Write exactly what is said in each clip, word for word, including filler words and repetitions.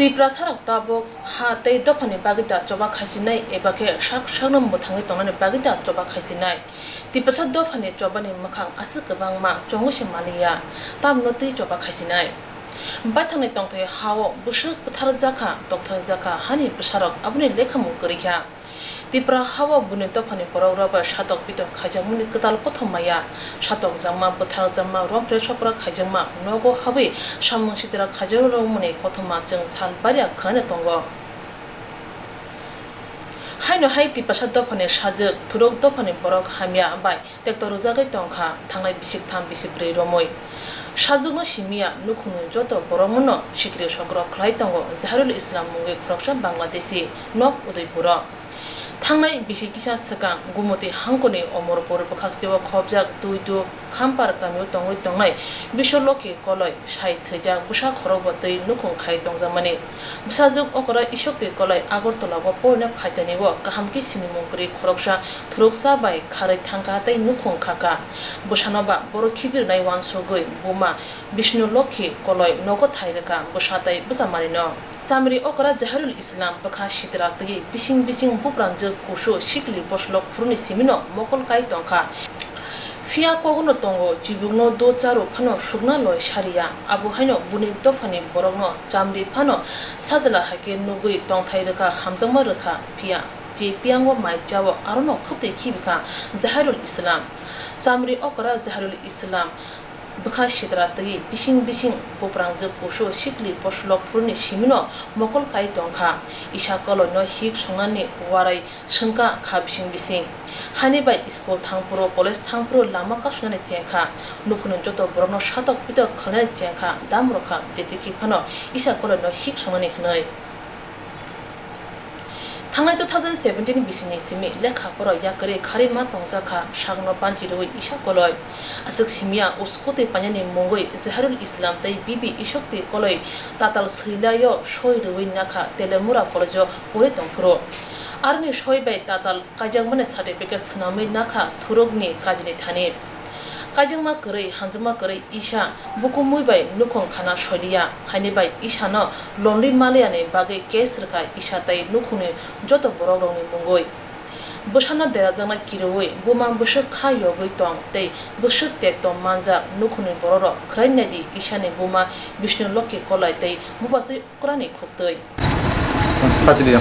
Tiprasarok tabuk ha tei dophani bagwi da choba khaisinai eba khe sak sakno mwthangwi tongnani bagwi da choba khaisinai. Tiprasa dophani chobani mwkhang aswk kwbangma chongo se manliya, tamno twi choba khaisinai. Baithangni tongthai ha-o bwswk bwtharjakha, tokthaijakha hani bwsarok aboni lekhamung kwrwi kha. Tipra ha-o buini dophani borokrok bai satok pitok khaijakmani kwtal kothoma ya, satokjakma, bwtharjakma, rompre sopra khaijakma, nogo habwi samung sitra khaijakmani kothoma chwng sal barya khwnai tongo. Haino hai Tiprasa dophani sajwk, thurok dophani borok hamya bai tekto rwjagwi tongkha thangnai bisik tham bisik brwi romwi. Sajwkno simiya nukhungni joto borokno sikri sokro khlai tongo Zaharul Islam mungwi khoroksa Bangladeshi nok Udaipuro. Thangnai bisi kisa swkang Gumoti hangkoni Omorpur bwkhaktio khobjak Tuidu Khampar kamio tongwi tongnai Biswalokhi Koloi sai thwijak bwsa khorokbo twi nukhung khai tongjakmani. Bwsajwk okora Isoktwi Koloi Agartala o porina phaitani o kaham khe sinimung kwrwi khoroksa thuruksa bai kharwi thangkha tei nukhung khakha. Bwsano ba boro khibirnai uansugwi buma Bishnu Lokhi Koloi nogo thai rwkha bwsa tei bwchamarino. Chamri okra Zaharul Islam bwkha sitra twi bising bising buprangjwk kusu sikli boslok phuruni simino mokol kai tongkha. Phiya kogono tongo, chibukno do charo phano sukna loi sariya. Abo haino buni dophani borokno chamri phano sajla hai khe nugwi tongthai rwkha, hamjakma rwkha. Phiya je piyango mai chao, arono khwtwi khibikha Zaharul Islam. Chamri okra Zaharul Islam bwkha sitra twi bising bising buprangjwk kusu sikli poslok phuruni simino mokol kai tongkha. Isa koloino hik songnani warai swngkha kha bising bising. Hani bai school thangphuru, college thangphuru lama kasunani chengkha. Nukhungni joto borokno satok pitok khlainani chengkha, dam rwkha, jetikhi phano isa koloino hik songnani hwnwi. Thangnai two thousand seventeen bisini simi lekha pora yakarwi kharwi ma tongjakha, sakno banchi rwui isa koloi. Aswk simiya uskutwi painani mungwi Zaharul Islam tei Bibi Isoktwi koloi tatal swilaio soi rwui nakha Telemura College-o pori tongphuru. Aroni soi bai tatal kaijakmani certificate swnamwi nakha thurukni kajini thani. Kaijakma kwrwi, hamjakma kwrwi isa bukumui bai nukhung khana soiliya, haini bai isano lonrwi maliyani bagwi case rwkha isa tei nukhungni joto borokrokni mungwi. Bwsano derajakna kiriui buma bwswk kha yogwi tong tei bwswk tekto manjak nukhungni borokrok khwrai naidi isani buma Bishnu Lokhi Kolai tei bubaswi Okrani khuktwi. Pachiliya.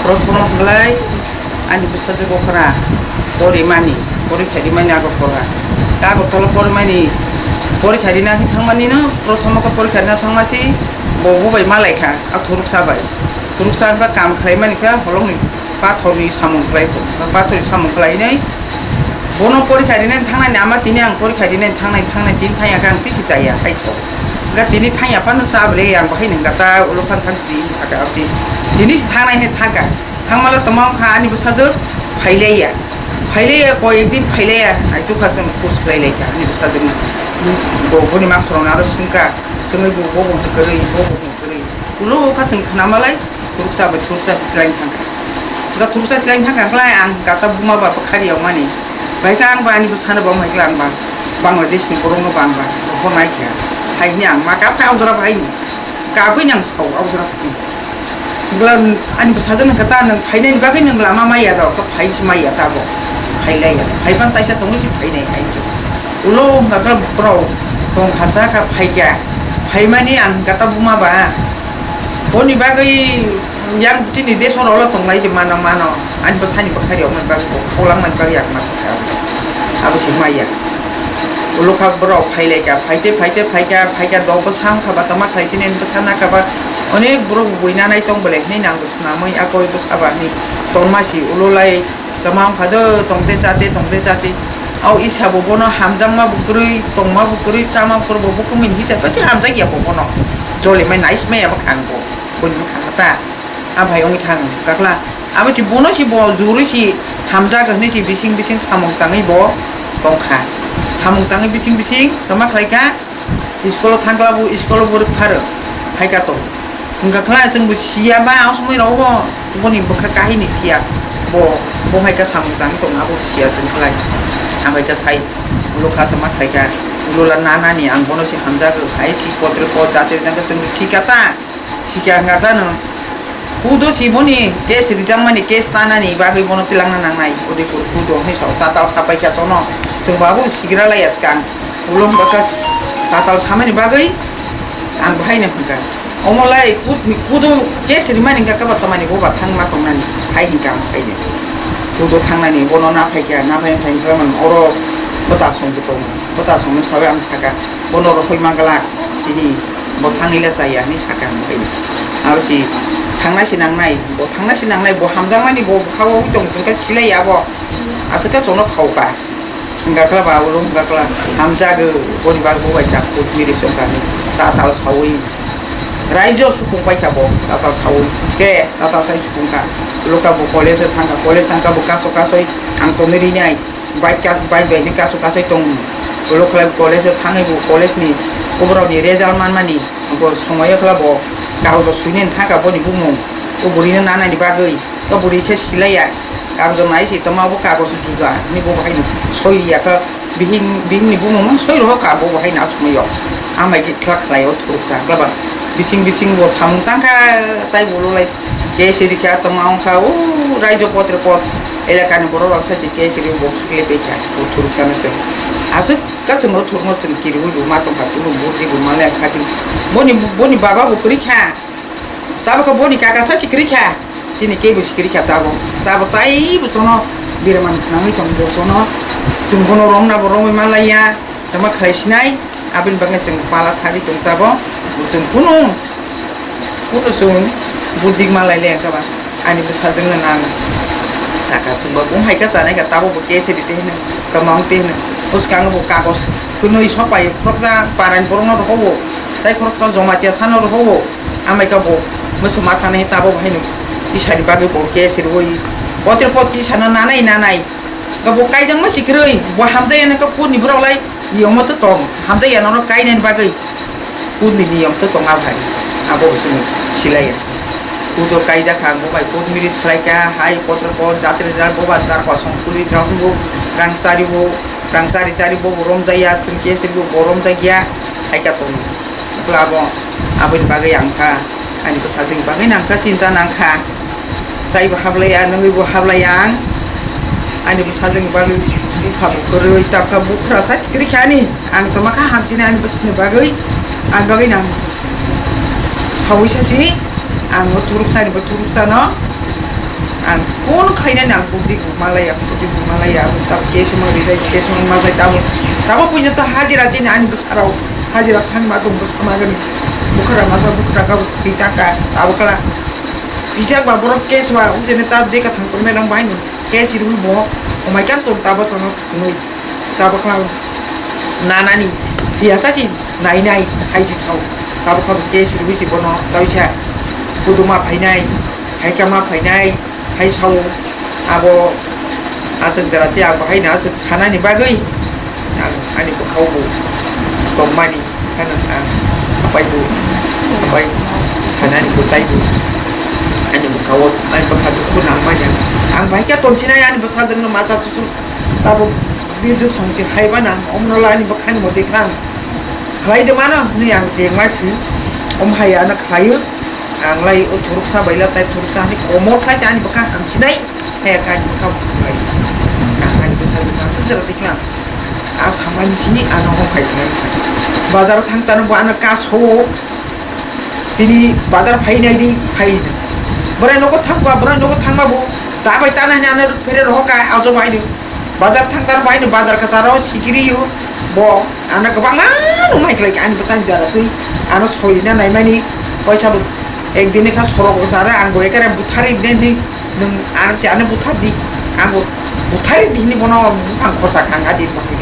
Prothom khlai ani bwsajwk okra porimani, porikha rimani Agartala. Agartala porimani, porikha rina khe thangmani no, prothom khe porikha rina thangma si bo bubai malai kha, a thuruksa bai. Thuruksa wngkha kam khlaimani khe holongni pathorni samung khlai, pathorni samung khlainai. Bono porikha rinani thangnani ama tini ang porikha rinani thangnai, thangnai tini thangya khe ang tisi chaya hai sao. Ga tini thangya phano cha bwle ang bahai nang gata ulo phan thang si saka si. Tini si thangnai hwnwi thangkha. Thangmala tongma wngkha ani bwsajwk phailaiya. Phailaiya koi ekdin phailaiya. Ai tukha chwng khus khlai laikha ani bwsajwkno. Bo boni maksarokno aro swngkha. Swngwi bo bo bo kwrwi, bo bo kwrwi. Ulo wngkha chwng khwnamalai thuruksa bai thuruksa se twlaina thangkha. Ga thuruksa twlaina thangkha khlai ang gata buma ba bwkhari yokmani. Bai khe ang ba ani bwsano bo wngkha khlai ang ba Bangladesh ni borok no ba ang ba bo naikha. Hai hwnwi ang ma kap khai aw jora bo haini. Kabui nang sao aw jora bo haini. Bwla ani bwsajwk nang khe ta nang phainani bagwi nang lama maya da, to phai se maya ta bo. Phai lai ya. Phai ban taisa tongwi se phainai hai se. Ulo hwnkha khe borok tong kha cha kha phai kha. Phaimani ang kata buma ba. Boni bagwi yang chini desh oro ulo tong lai de mano mano. Ani bwsani bwkhari rok mani bagwi bo khaulang mani bagwi ang ma sa kha. Abo se maya. Ulo kha borok phai lai kha. Phai te phai te phai kha phai kha dok bwsa wngkha ba tama khlai chini bwsa na kha ba. Onek borok bui nanai tong bwle hinui nang bwsa. Namwi akoi bwsaba hinui tongma si ulo lai tongma wngkha do tongte chate tongte chate. Au isa bo bono hamjakma bo kwrwi tongma bo kwrwi chama bo kwrwi bo bukumui ni hisa pasi hamjakya bo bono. Jolimai naisikmaya bo khang bo boni bwkha ta. A bhai wngwi thang kakla abo si bono si bo jurwi si hamjak hinui si bising bising samung tangwi bo tongkha. Samung tangwi bising bising tongma khlaikha. School o thangkla bo school o bo rwktharw hai kato. Hwnkha khlai chwng bo siya ba ang somoi rok bo boni bwkha kahini siya. Bo bo hai kha samung tang tong abo siya chwng khlai. Ang bai kha sai ulo kha tongma khlai kha. Ulo la na nani ang bono se hamjak hai si potre po jate jang chwng sika ta. Hingke ang kha no, kudo si boni case rijak mani, case tanani bagwi bono tilangna nangnai, Udaipur kudo hinwi sao, tatal sapai kha chono, chwng babu sigra laiya swkang, ulo hwnkha kha tatal samani bagwi ang bahai no hwnkha, omo lai kut-, kudo case rimani hwnkha khe ba tamani bo ba thangma tongnani, hai hwnkha ang phaini, kudo thangnani, bono na phai kha, na phai phai hwnkha man oro bwta song bo tongo, bwta song ni sawi ang sakha, bono rohoi ma glak, tini. Bo thangwi le chaya hinwi sakha ang bahai. Abo si thangna si nangnai, bo thangna si nangnai, bo hamjakmani bo bwkha o tong chwng khe silai ya bo. Aswk khe chwngno khao kha. Hwnkha khe ba ulo hwnkha khe hamjagwi boni bagwi bo bai sa kutmiri chwng kha hinwi tatal sawi. Raijo supung pai kha bo tatal sawi. Hwnkhe tatal sai supung kha. Ulo kha bo college thang kha, college thang kha bo kaso kasoi ang tonwi rinai. Bike ka-, bike bai ni kasu kasai tong. Ulo khlai college o thangwi bo college ni kuborok ni result manmani, bo somoi o khlai bo kagojo suinani thangkha boni bumung. O bwrwi no nanani bagwi, o bwrwi khe silaiya. Kagojo nai se tongma bo kagojo juda, ni bo bahai no soi riya khe bihik, bihik ni bumung no soi roho kha bo bahai no asomoi o. Amai khe khlak khlai o thuruk cha khlai ba bising bising bo samung tangkha tai bo ulo lai. Case rikha tongma wngkha o raijo potre pot elakani borok rok sachi case rio bo sukle pekha o thuruk sana se. Aswk ka chwng o thurukno chwng kiriwi bo ma tongkha, kunu burdi bo ma le kha chwng. Boni, boni baba bo kwrwi kha, tabukha boni kaka sachi kwrwi kha, chini kebo si kwrwi kha tabo. Tabo tai bo chono biraman khnangwi tong bo chono, chwng bono romna bo romwi ma laiya. Tama khlai sinai, aboni bagwi chwng pala thagwi tong tabo, chwng kunu, kunu chwng buddhi malai le kaba, ani bwsajwkno nang saka chwngbo bung hai kha chanai kha, tabo bo case rite hino, tama wngte hino, bwskango bo kagos kwnwi sok pai khoroksa paran borokno rohobo, tai khoroksa Jamatia sano rohobo, amai kha bo mwswk ma thani tabo bo haino tisani bagwi bo case riwi, potre pot tisana nanai nanai. Bo kaijakma si kwrwi, bo hamjakya nang kha kuni borok lai niyom to tong, hamjakya norok kainani bagwi kuni niyom to tong abo hai, abo bo chwng silaiya. Kudo kaijak kha, ang bo bai kut miris khlai kha, hai potra pon jatri jat bo ba tar kosong kuli thang bo, rang chari bo, rang chari chari bo bo romjakya, chwng case bo bo romjakya, hai kha tong. Wngkha abo, aboni bagwi ang kha, ani bwsajwkni bagwi nang kha, chinta nang kha. Chaibo hablaiya, nwngwibo hablaiya ang. Ani bwsajwkni bagwi bupha bo kwrwi, tabukha bukhra sai kwrwi kha ani. Ang tongma kha hamchini ani bwsajwkni bagwi, ani bagwi nang saui sasi, ang o thuruk sani bo thuruk sano. Ang kunu khainani ang buddhi bo malaya, buddhi bo malaya, abo tabo kesemang rijai, kesemang majai tabo. Tabo puinyo to hajira tini ani bwsarok, hajira thangma tong bwsa magani. Bukhara masa bukhara kabo thwi taka, tabo kala. Bijak ba borok keswa, ujene ta jeka thang tong nai nang bahai ni. Kes irwi bo, omai kan tong tabo sono thangwi. Tabukha nanani phiya sachi nai nai hai se sao. Tabukha bo case rwui se bono kaisa kuduma phainai, haikama phainai hai sao. Abo aswk jora tei ang bo haino aswk sanani bagwi ang ani bwkhao bo tongmani. Ano ang sapai bo, sapai sanani bo taibo. Ani bwkhao, ani bwkha dukhu nangmani ang. Ang bai khe tonsinai ani bwsajwkno masa chuchuk tabo birjwk songsi hai mano ang. Omono lai ani bwkhani motwi khe ang khlai de mano hinwi ang jengma si. Omo hai ano khlaio. Ang lai o thuruksa bai la tai thuruksa hani komor khlai se ani bwkha hamsinai. Haya kani bwkha bukhuk lai. Ang ani bwsajwk aswk jora twi khna. A samani simi ano hok hai khlai. Bazar thang tano bo ano kaso. Tini bazar phai nai di phai hino. Borai nogo thang ba, borai nogo thang ba bo. Ta bai tana hini ano phere roho ka ajo bai di. Bazar thang tano bai di, bazar ka saro sikiri yo. Bo ano kwbangma no mai khlai ani bwsajwk jora twi. Ano soi na nai mani. Paisa bo ek din kha sorok jara ang bo ekare buthari den di. Nwng ano se ano buthar di, ang bo buthar di hini bono buphang khosa kha ang adi bagwi,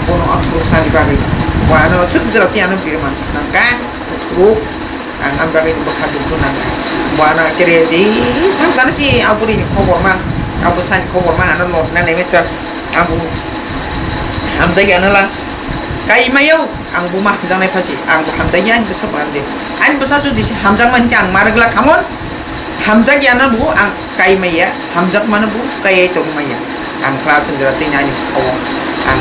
bono athuruk sani bagwi, bo ano swk jora tei ano birman nangkha, athuruk, ang ani bagwi bwkha dukhu nangkha, bo ano kere di thang tano se aboni khobor mang, abo sani khobor mang ano lobna nai meter, ang bo hamjai ano la, kai mayo. Ang buma hamjaknai pha se, ang bo hamjakya, ani bwsa bo hamjakya. Ani bwsa jodi se hamjakma hinkhe ang ma rwgla khamon, hamjakyano bo ang kai maya, hamjakmano bo kaiwi tong maya. Ang kla chwngsa twi ani bwkhao ang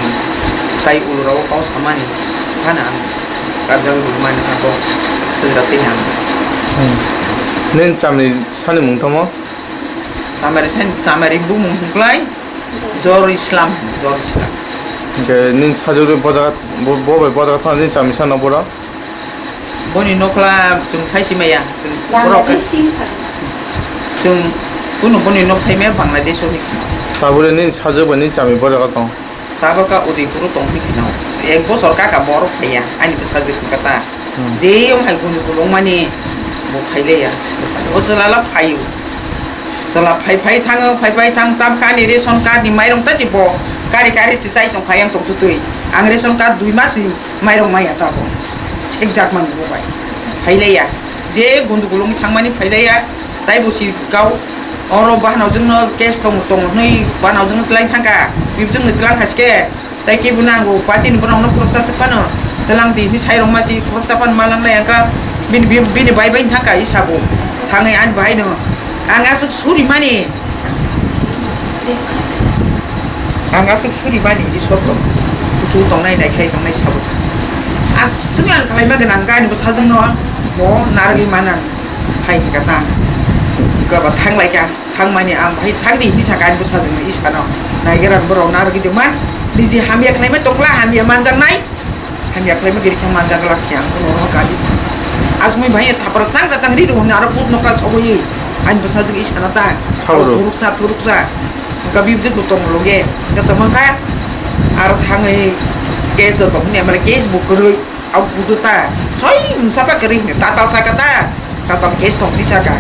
tai ulurao kok samani phano ang karjagwi rwmani abo chwngsa twi ang. Hmm. Nini chamri sani mung tamo? Chamari sani, chamari bumung hwnkhlai Jor Islam, Jor Islam. Hwnkhe nini sajwk bo jaga, bo, bo bai bo jaga thang nini chamri sano boro? Boni nokla chwng sai si maya, chwng borok Bangladesh sing sa. Chwng kunu boni nok sai maya Bangladesh o ni. Tabole nini sajwk bai nini chamri bo jaga tong? Tabok ka Udaipur o tong phikha no. Ek bosor kaka borok phaiya, ani bwsajwk wngkha ta. Hmm. Je wng hai gundugul wngmani bo phaileya. Bwsajwk o chwla la phaio. Chwla phai phai thango, phai phai thang tabok ani ration card ni mairung chachi bo kari kari se chai tongkha yang tongtwtwi. Ang ration card dui mas ni mairung maya tabok. Sekjak mani bo bai. Phaileya. Je gundugul wng thangmani phaileya. Tai bo si kau. Oro bahanao jwngno case tong tong hwnwi bahanao jwngno twlang thangkha. Bibjwngno twlang kha se khe. Tai kebo nang bo party ni borok no khoroksa se phano twlang di hinwi sai rok ma si khoroksa phano ma lang nai ang kha. Bini, bini, bini bai bai thang kha i sabo. Thangwi ani bahai no ang aswk suri mani. Ang aswk suri mani i sor tong. Kuchu tong nai nai khlai tong nai sabo. Aswk ang khlai ma gwnang kha ani bwsajwk no bo narwgwi manan. Hai kha ta. Kha ba thang lai kha. Thangmani ang bahai thangdi hinwi sakha ani bwsajwkno i sano. Naigeran borok narwgwi tongma. Niji hamya khlaima tongkla hamya manjaknai. Hamya khlaima giri khe manjakla khe ang bono rohor kha di. Asmui bahai thapra chang chang ri rw hwnwi aro put nokla sogwi ani bwsajwk i sana ta. Thuruksa thuruksa. Wngkha bibjwk bo tong loge. Wngkha tongma kha aro thangwi case o tong hwnwi amale case bo kwrwi. Au kudu ta, soi msapa kering ne, tatal saka ta, tatal case tong di saka.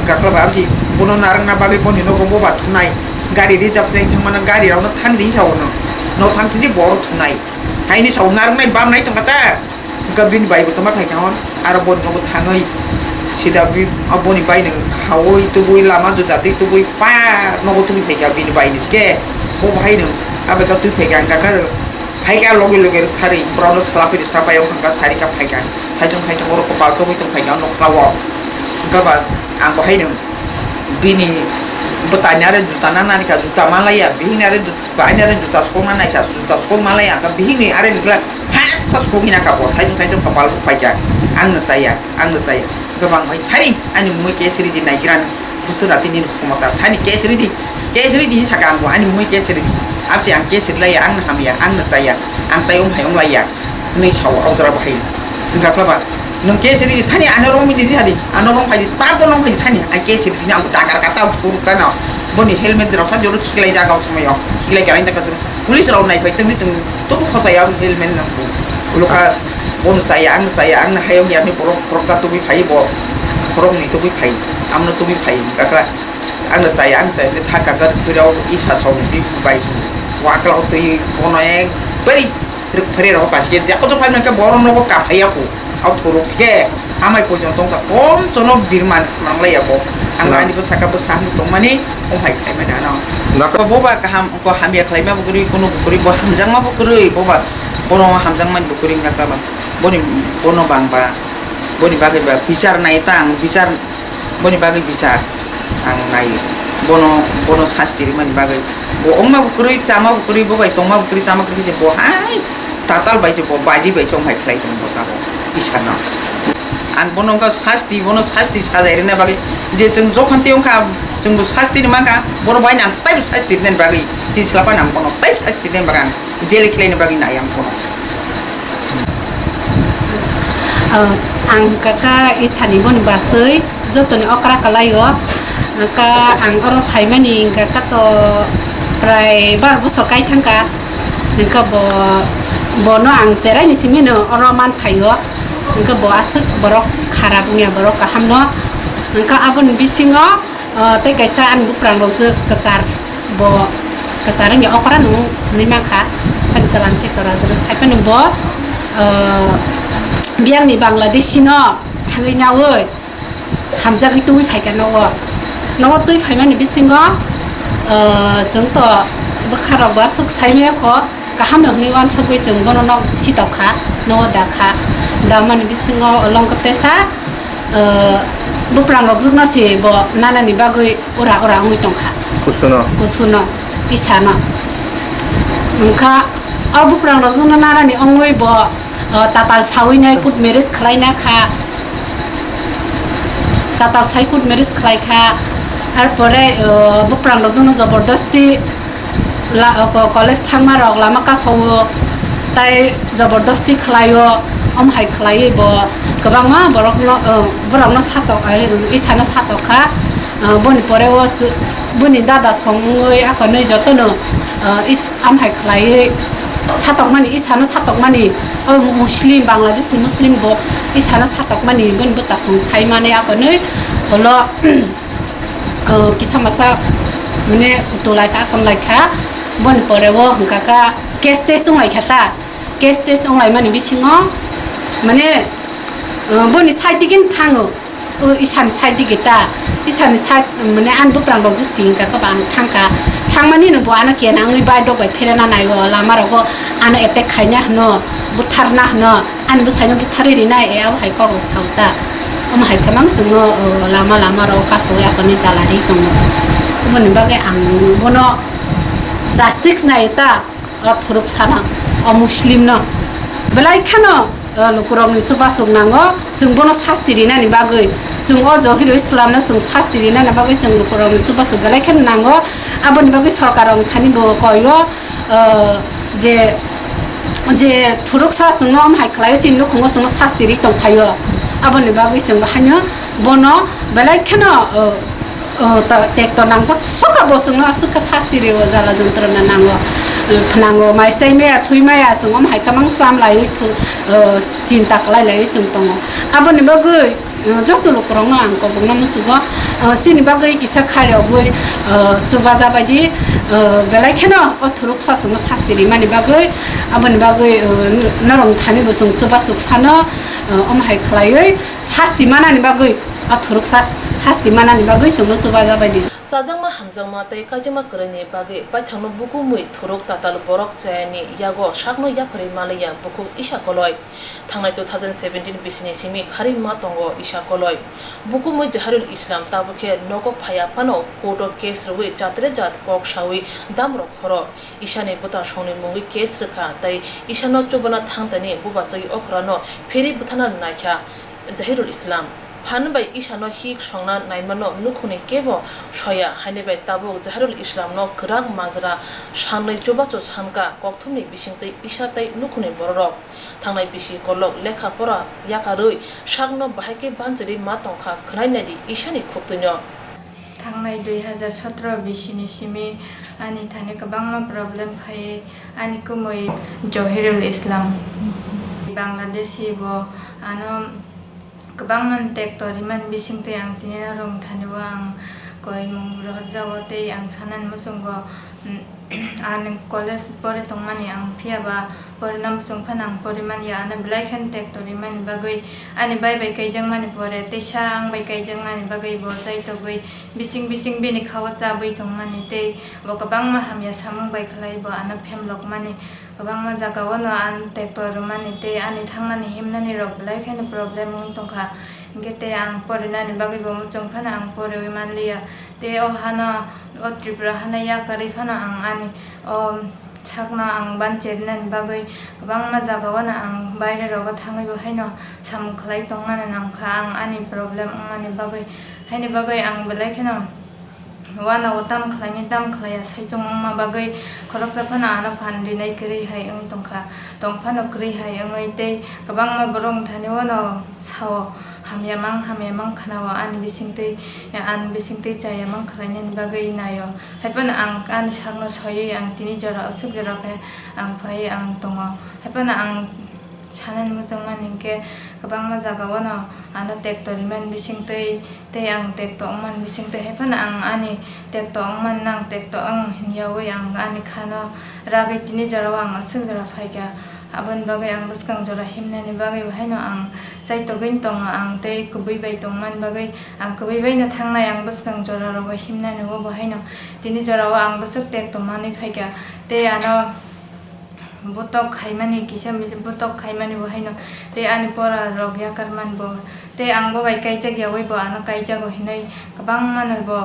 Gakla ba absi, bono narang na bagwi boni nogo boba thunai. Gari reserve nai thang mana gari rok no thang di sa ono. No thang sidi boro thunai. Haini sa narang nai bam nai tong kata. Ga bini bai bo toma khai kahon, aro boni nogo thangwi. Sida bi, a boni bai nang khawi tubui lama juda twi tubui pa nogo tubui phai ka bini bai ni ske. Bo bahai nang, abe ka twi phai ka gakar. Hai khe loge loge rwktharwi borokno sala phiri sra pai wng thangkha, sari kha phai kha. Thaisong thaisong oro kwpal togwi tong phai kha o nokla o. Wngkha ba ang bo haino bini bwtani are juta na nani kha, juta ma laiya, bihikni are jut-, aini are juta sukokna nai kha, juta sukok ma laiya, wngkha bihikni are nikla phatsa sukokna kha bo, thaisong thaisong kwpal bo phai kha. Ang no chaya, ang no chaya. Wngkha ba ang bai thai ani mui kesri di nai gira no. Bwswk rati nini khomota thani case ridi, case ridi hinwi saka ang bo ani mui case ridi. Abse ang case rilaiya, ang hamya, ang no chaya, ang tai wng hai wng laiya hinwi sao o jora bo hai. Wngkha khlaba nwng case ridi thani ano rong midi sadi, ano rong phaidi, tar bo rong phaidi thani ang case ridi ang dagar kata kuruk tano. Boni helmet rok sa joro khiklai jaga o somoyo, khiklai jaga inda katu. Police rok nai pai tongdi chwng tobo khosa ya helmet nang bo. Ulo kha bono chaya, ang chaya, ang hayung ya ni borok khorok ta tubui phai bo. Khorok ni tubui phai, amno tubui phai, kakra. Ang chaya, ang chaya, ni thaka gar phirao isa song bi bai song. Wakla twi bono ek bari rwk phre rok kasi ke jako so phai nang ka borom rok ka phai ya ko. Au thuruk sike amai pojon tongkha kom chono birman manglai yabo. Ang ani bo saka bo sahni tongmani om hai khai mani ano. Bo ba kaham ko hamya khlai ma bo kwrwi, kono bo kwrwi, bo hamjak ma bo kwrwi, bo ba bono hamjak mani bo kwrwi wngkha ba. Boni bono bang ba boni bagwi ba bichar nai ta ang bichar boni bagwi bichar ang nai bono bono sasti rimani bagwi bo ongma bo kwrwi chama bo kwrwi bo bai tongma bo kwrwi chama kwrwi se bo hai. Tatal bai se bo baji bai se wng hai khlai tongo bo tabok isano. Ang bono wngkha sasti, bono sasti sajai rwna bagwi je chwng jokhon tei wngkha chwngbo sasti ni mankha, borok bai ang taibo sasti rwnani bagwi chini slapani ang bono tai sasti rwnani bagwi ang jeli khlaina bagwi nai ang bono. Ah, ang kaka isani boni baswi jotoni okra kalaio. Kaka ang oro phaimani kaka to prai bar bosor kai thangkha. Hingke bo, bono ang cherai ni simi no oro man phaio. Hingke bo aswk borok kharap wngya, borok kaham no. Hingke aboni bisingo, ah, tei kaisa ani buprang rok je kwchar, bo kwchar wngya okra no hinui mankha. Phani chwla ni sektor o hai phano bo, ah, biyang ni Bangladeshi no thangwi naui. Hamjagwi twi phaikha nogo. Nogo twi phaimani bisingo, ah, chwng to bwkha rok bo aswk saimaya kho, kaham no hwnwi uansukgwi chwng bono nok sitok kha, nogo da kha. Damani bisingo olong kotesa, ah, buprang rok jwkno se bo nanani bagwi ura ura wngwi tongkha. Kusuno. Kusuno, pisano. Wngkha o buprang rok jwkno nanani wngwi bo, ah, tatal sawi nai court marriage khlai na kha. Tatal sai court marriage khlai kha, ar pore, uh, buprang rok jono jobordosti la, uh, ko-, college thangma rok lama kasao, tai jobordosti khlaio, om hai khlaiwi bo kwbangma borokno, uh, borokno satok, uh, isano satok kha, uh, boni pore o s-, boni dada songwi akonwi jotono, uh, is-, Amhai khlaiwi satokmani, isano satokmani, o Muslim, Bangladesh ni Muslim bo isano satokmani, bini bwtasong saimani akonwi holo, o kisa masa mane utulai kha, konlai kha, boni pore o hwnkha kha case test wnglaikha ta, case test wnglaimani bisingo mane, o boni side digini thango. O isani side dige ta, isani side, mane, ani buprang rok jik si hingka khe ba ang thangka. Thangmani no bo ano kena wngwi bike rok bai pherena nai o, lama rogo ano attack khaina hwno, butharna hwno, ani bwsai no butharwi rinai, e abo hai kok rok sao ta. Omo hai khe mang chwngno, o, lama lama rok kasawi akonwi jala ri tongo. Oboni bagwi ang bono justice nai ta. O thuruk sana, o Muslim no belai kheno, o lukurok ni chubasuk nango, chwng bono sasti rinani bagwi, chwng o Johirul Islam no chwng sasti rinani bagwi chwng lukurok ni chubasuk belai kheno nango. Aboni bagwi sorkar rok thani bo koi o, o je, je thuruk sa chwng no omo hai khlai o, chini nukhungo chwng no sasti ri tong phai o. Aboni bagwi chwng bo haino bono belai kheno, o, O, ta-, tekto nangjak soka bo chwngno aswk khe sasti rio, jala jontrona nango, eh, phnango, mai chai maya, thwi maya, chwng omo hai khe mang cham laiwi thu-, eh, chinta khlai laiwi chwng tongo. Aboni bagwi, eh, joto lukurokno ang kobokno muchugo, eh, chini bagwi kisa khairogwi, eh, chubaja baidi, eh, belai kheno o thuruksa chwngno sasti rimani bagwi, aboni bagwi, eh, norok thani bo chwng chubasuk sano, eh, omo hai khlaiwi sasti manani bagwi. A thuruksa sasti manani bagwi chwngno chubajabaidi. Chajakma hamjakma tei kaijakma kwrwini bagwi baithangno bukumwi thuruk tatal borok chayani yago sakno yapharwi manliya bukhuk Isa Koloi. Thangnai two thousand seventeen bisini simi kharwi ma tongo Isa Koloi. Bukumwi Jaharul Islam tabukhe nogo phaiya phano court-o case rwui jatre jat kok saui damrok horo. Isani bwtasongni mungwi case rwkha tei Isano chubana thangtani bubachwi okrano phirwi bwthana naikha Jahirul Islam. Phan bai Isano hik songna naimano nukhungni kebo soya, haini bai tabuk Jahirul Islamno kwrak majra sanwi chubachu sanka kokthumni bisingtwi Isa tei nukhungni bororok. Thangnai bisi kolok lekha pora yakarwi sakno bahai khe banchirwi ma tongkha, khwnai naidi Isani khuktwino. Thangnai dui hazar sotro bisini simi ani thani kwbangma problem phai, ani kumui Johirul Islam, Bangladeshi, bo ano kwbangma tekto rimani bisingtwi ang tini norok thani o ang koimung rohorjago tei ang sanani muchungo, mm, ani college pore tongmani ang phiya ba porina muchung phano ang pori manya, ano belai kheno tekto rimani bagwi ani bai bai kaijakmani pore teisa ang bai kaijaknani bagwi bo chaitogwi bising bising bini kha-o chabwi tongmani tei bo kwbangma hamya samung bai khlai bo ano phemlokmani, kwbangma jagao no ang tekto rwmani tei ani thangnani himnani rok belai kheno problem wngwi tongkha, hinkhe tei ang porinani bagwi bo muchung phano ang poriwi manliya tei o hano, o Tripura hano yakarwi phano ang ani o sakno ang banchirnani bagwi kwbangma jagao no ang baire rogo thangwi bo haino samung khlai tongmani nangkha, ang ani problem wngmani bagwi, haini bagwi ang belai kheno uanao tam khlaini tam khlaiya saichung wngma bagwi khoroksa phano ano phan rinai kwrwi hai wngwi tongkha, tong phano kwrwi hai wngwi tei kwbangma borok thani uano sao hamya mang hamya mang khwnao ani bisingtwi, ani bisingtwi chaya mang khlainani bagwi naio. Haiphano ang ani sakno soiwi ang tini jora, aswk jora khe ang phaiwi ang tongo. Haiphano ang sanani muchungmani hinkhe kwbangma jagao no ano tekto rimani bisingtwi tei ang tekto wngmani bisingtwi. Haiphano ang ani tekto wngmani, nang tekto wng hinyawi ang ani khano ragwi tini jorao ang aswk jora phaikha. Aboni bagwi ang bwskang jora himnani bagwi bo haino ang chaitogwi tongo, ang tei kwbwi bai tongmani bagwi. Ang kwbwi bai no thangnai, ang bwskang jora rogo himnani o bo haino tini jora o ang bwswk tek tongmani phaikha tei ano botok khaimani kisa misa botok khaimani bo haino tei ani pora rok yakar mani bo tei ang bo bai kaijak yawi bo ano kaijago hinwi kwbangma no bo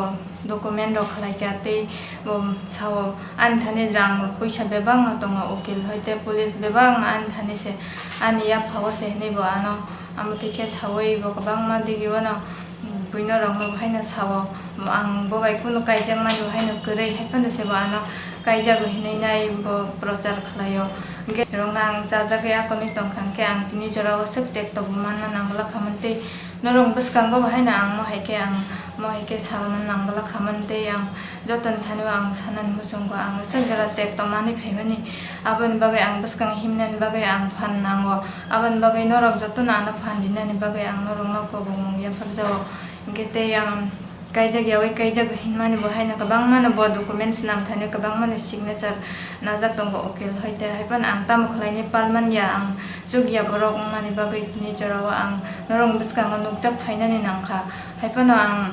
document rok khlaikha tei bo sao ani thani rang puisa bebak no tongo, ukil hoi tei police bebak no ani thani se ani yapha o se hinwi bo ano amo twi khe sawi bo kwbangma digi o no. Hmm, Buino rokno bo haino sao, ang bo bai kunu kaijakmani bo haino kwrwi, hai phano se bo ano kaijago hinwi nai bo prochar khlaio. Hwnkhe rokno ang chajagwi akonwi tongkha, hwnkhe ang tini jorao swk tekto bo manna nangwlak khamani tei norok bwskango bo haino ang mo hai khe ang mo hai khe salna nangwlak khamani tei ang jotoni thani o ang sanani muchungo ang swk jora tekto manwi phaimani, aboni bagwi ang bwskang himnani bagwi ang phan nango, aboni bagwi norok jotono ano phan rinani bagwi ang norokno kobongmung yapharjao. Hwnkhe tei ang kaijak yaui kaijak hinmani bo haino kwbangmano bo documents nangthani kwbangmani signature najak tongo ukil hoite, hai phano ang tamo khlainai palmanya, ang chukya borok wngmani bagwi tini jorao ang norok bwskango nukjak phainani nangkha, hai phano ang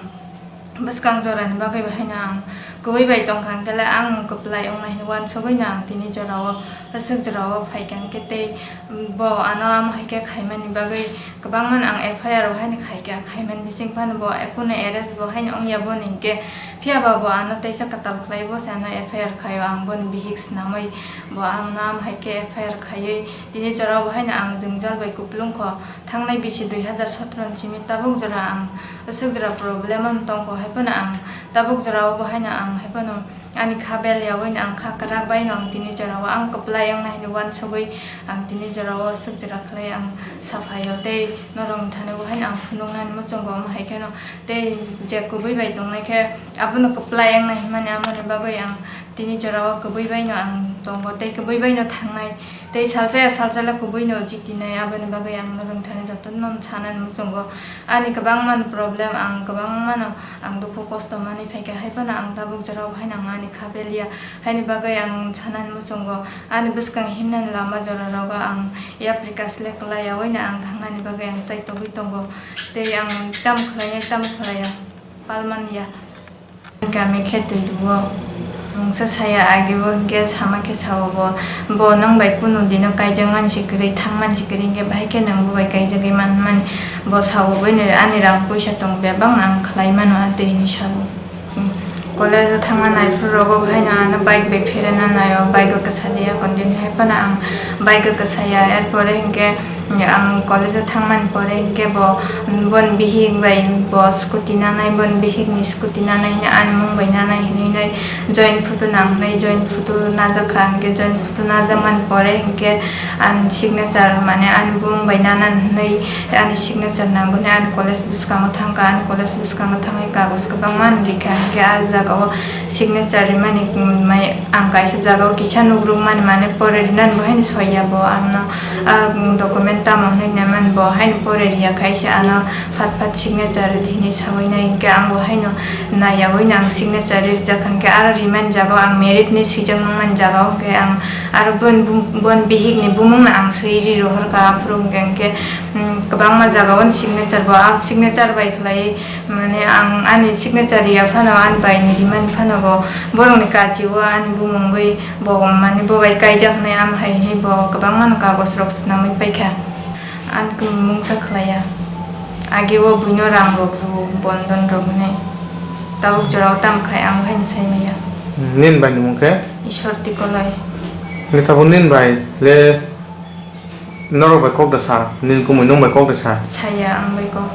bwskang jorani bagwi bo haino ang kwbwi bai tongkha, hwnkhe le ang kwplai wngnai hinwi uansugwino ang tini jorao, aswk jorao phaikha, hwnkhe tei bo ano amo hai khe khaimani bagwi kwbangmano ang F I R bo haino khaikha, khaimani bising phano bo kunu arrest bo haino wngya boni hwnkhe, phiya ba bo ano teisa kwtal khlai bo se ano F I R khaio, ang boni bihik swnamwi bo ano amo hai khe F I R khaiwi tini jorao bo haino ang jwngjal bai kupulung kho. Thangnai bisi dui hazar sotro ni simi tabuk jora ang aswk jora problem ano tongkho, hai phano ang tabuk jorao bo haino ang hai phano ani kha bel yaui ang kha kwrak bai no ang tini jorao ang kwplai wngnai hinwi uansugwi ang tini jorao aswk jora khlai ang saphaio tei norok thani bo haino ang phunuknani muchungo, omo hai kheno tei je kwbwi bai tongnai khe abono kwplai wngnai hinmani amoni bagwi ang tini jorao kwbwi bai no ang tongo tei kwbwi bai no thangnai. Tei salsa ya salsa le kubui no jitinai, aboni bagwi ang norok thani jotono sanani muchungo. Ani kwbangma no problem, ang kwbangma no ang dukhu kosto manwi phaikha, hai phano ang tabuk jorao haino ang ani kha beliya, haini bagwi ang sanani muchungo. Ani bwskang himnani lama jora rogo ang yapri kash le kwlai yaui no ang thangnani bagwi ang chaitogwi tongo. Tei ang tamo khlaiya, tamo khlaiya, palmani ya. Kami khe twi rwo. Mungsa saya agi bo hwnkhe sama khe sao bo, bo nwng bai kunu dino kaijakmani se kwrwi, thangmani se kwrwi, hwnkhe bahai khe nwng bo bai kaijagwi manmani. Bo sao, boino ani rang puisa tongo bebak no ang khlai mano, a twi hinwi sao. College o thangma naiphuru rogo bahaino ano bike bai pherena naio, bike o kwsa de ya continue, hai phano ang bike o kwsa ya, er pore hwnkhe Ang college o thangmani pore hwnkhe bo, boni bihik bai bo scooty nanai, boni bihik ni scooty nanai hwnwi ani mung bai nanai hwnwi nai join photo nang hwnwi join photo najak kha. Hwnkhe join photo najakmani pore hwnkhe ani signature, mane ani bumung bai nana hwnwi ani signature nango hwnwi ani college bwskango thangkha. Ani college bwskango thangwi kagoz kwbangma rikha, hwnkhe ah jagao signature rimani, mm, mai ang kaisa jagao kisa nukrukmani, mane pore rinani bo haino soiya bo, ano, ah, document tamo hwnwi naimani bo haino pore riya, kaisa ano phat phat signature ridi hinwi saui nai, hwnkhe ang bo haino naiyaui no ang signature rijak kha, hwnkhe aro rimani jagao ang merit ni swijak nangmani jagao hwnkhe ang aro bon, bon bihik ni bumung no ang swi ri rohor kha, aphuru hwnkhe, hwnkhe, mm, kwbangma jagao signature bo, ah, signature bai khlai Mane ang ani signature ya phano, ani bai ni rimani phano bo, borok ni kachi o ani bumungwi bo, mane bo bai kaijak hinwi, am hai hinwi bo kwbangma no kagoz rok swnamwi paikha. Ani mungsa khlaiya. Agi o buino rang rok rw, bondon rok hinwi. Tabuk jora o tamo khai ang bo haino sai maya. Nini bai ni mung khe? Ishwar Tikoloi. Nini tabuk nini bai le Norok bai kok da sa, nini kumui nwng bai kok da sa. Saya ang bai kok.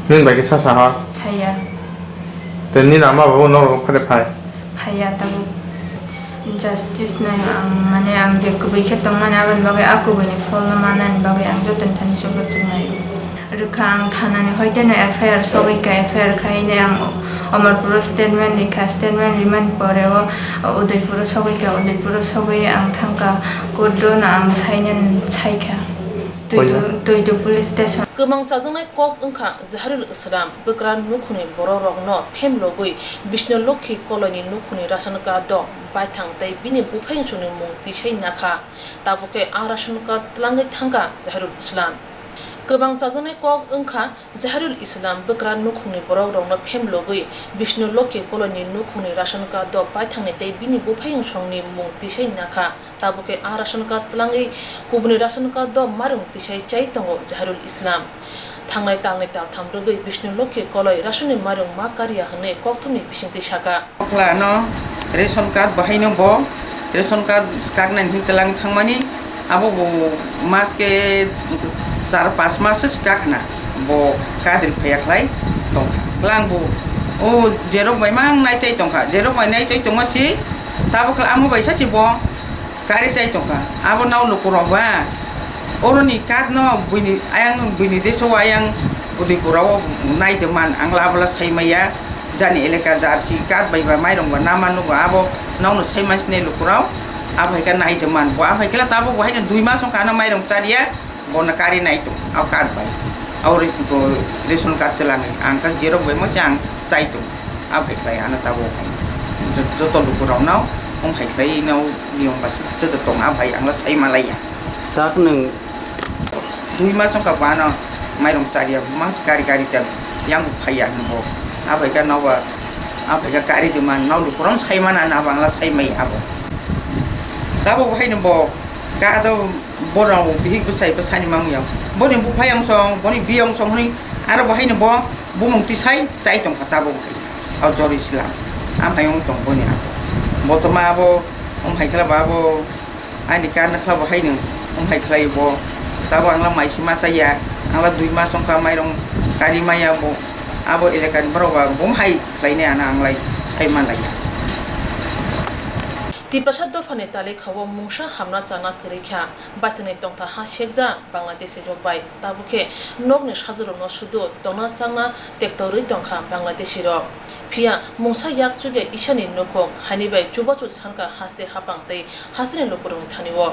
Nini bai khe sa sa ha? Saya. Tei nini ama babo norok phai phai? Phaiya tabuk. Justice nai ang, mane ang je kubui khe tongmani aboni bagwi a kubui ni pholno manani bagwi ang joto ni thani chubachu nai. Rwkha ang thanani hoiteno F I R sogwi kha, F I R khai hinwi ang Amarpuro statement rikha, statement rimani pore o Udaipuro sogwi kha, Udaipuro sogwi ang thangkha court o no ang sainani saikha. Twidu, Twidu police station. Kwmang chajaknai kok wngkha Zaharul Islam bwkra nukhungni borok rokno phemlogwi Bishnu Lokhi Koloini nukhungni ration card o baithang tei bini buphaingsongni mung tisai nakha. Tabukhe a ration card twlangwi thangkha Zaharul Islam. Kwbang chajaknai kok wngkha Zaharul Islam bwkra nukhungni borok rokno phemlogwi Bishnu Lokhi Koloini nukhungni ration card o baithangni tei bini buphaingsongni mung tisai nakha. Tabukhe a ration card twlangwi kubuni ration card o marung tisai chai tongo Zaharul Islam. Thangnai talnwi taltham rwgwi Bishnu Lokhi Koloi rationni marung ma karya hwnwi kokthumni bisingtwi sakha. Okhla no ration card bahai no bo ration card kaknani hwnwi twlang thangmani, abo bo mas khe char pas mas se kakhna bo card rwphaiya khlai. Tongkha. Klang bo, o jerok bai mang nai chai tongkha. Jerok bai nai chai tongma si, tabuk khe amo bai sachi bo kari chai tongkha. Abo nau lukurok ba, oroni card no buini ayang, buini deso ayang Udaipur o nai de man, ang la abo la sai maya. Jani eleka jarsi card bai ba mairong ba nama nugo abo nau no sai mas ne lukurok. Abo hai khe nai de man. Bo abo hai khe la tabuk bo hai khe dui mas wngkha ano mairong chariya. Bono kari nai tong, au card bai. Au ri-, bo ration card twlang, ang kha jerok bai mo se ang chai tong. Abo hai khlai ano tabuk hai. Jo-, joto lukurok no, om hai khlai no, niyom bai se tong, abo hai ang la sai malai ya. Tak nwng. Dui mas wngkha bo ano mairong chariya, mas kari kari ta yang phaiya hinbo. Abo hai khe no ba, abo hai khe kari di man, no lukurok sai mana na, abo ang la sai mai abo. Tabuk hai no bo, ka ado Borok bihik bwsai bwsani mangya. Boni buphai ongsong, boni bi ongsong hwnwi aro bo haino bo bumung tisai chai tongkha tabuk hai. O jori slam. Amhai wng tong boni abo. Bo to ma abo, wng hai khlai bo abo, ani karna khlai bo haino wng hai khlai bo. Tabuk ang la mai se ma chaya, ang la dui mas wngkha mairong kari maya bo. Abo elakani borok ba bum hai khlainai ano ang lai sai manlaiya. Tiprasa dophani talikha-o mungsa hamna chana kwrwi kha. Baithangni tongtha ha sekjak Bangladeshi rok bai, tabuk khe nokni sajwrokno sudu tongna changna tekto rwi tongkha Bangladeshi rok. Phiya mungsa yak chukya Isani nukhung haini bai chubachu sankha haste haphang tei hasteni lukurokni thani-o.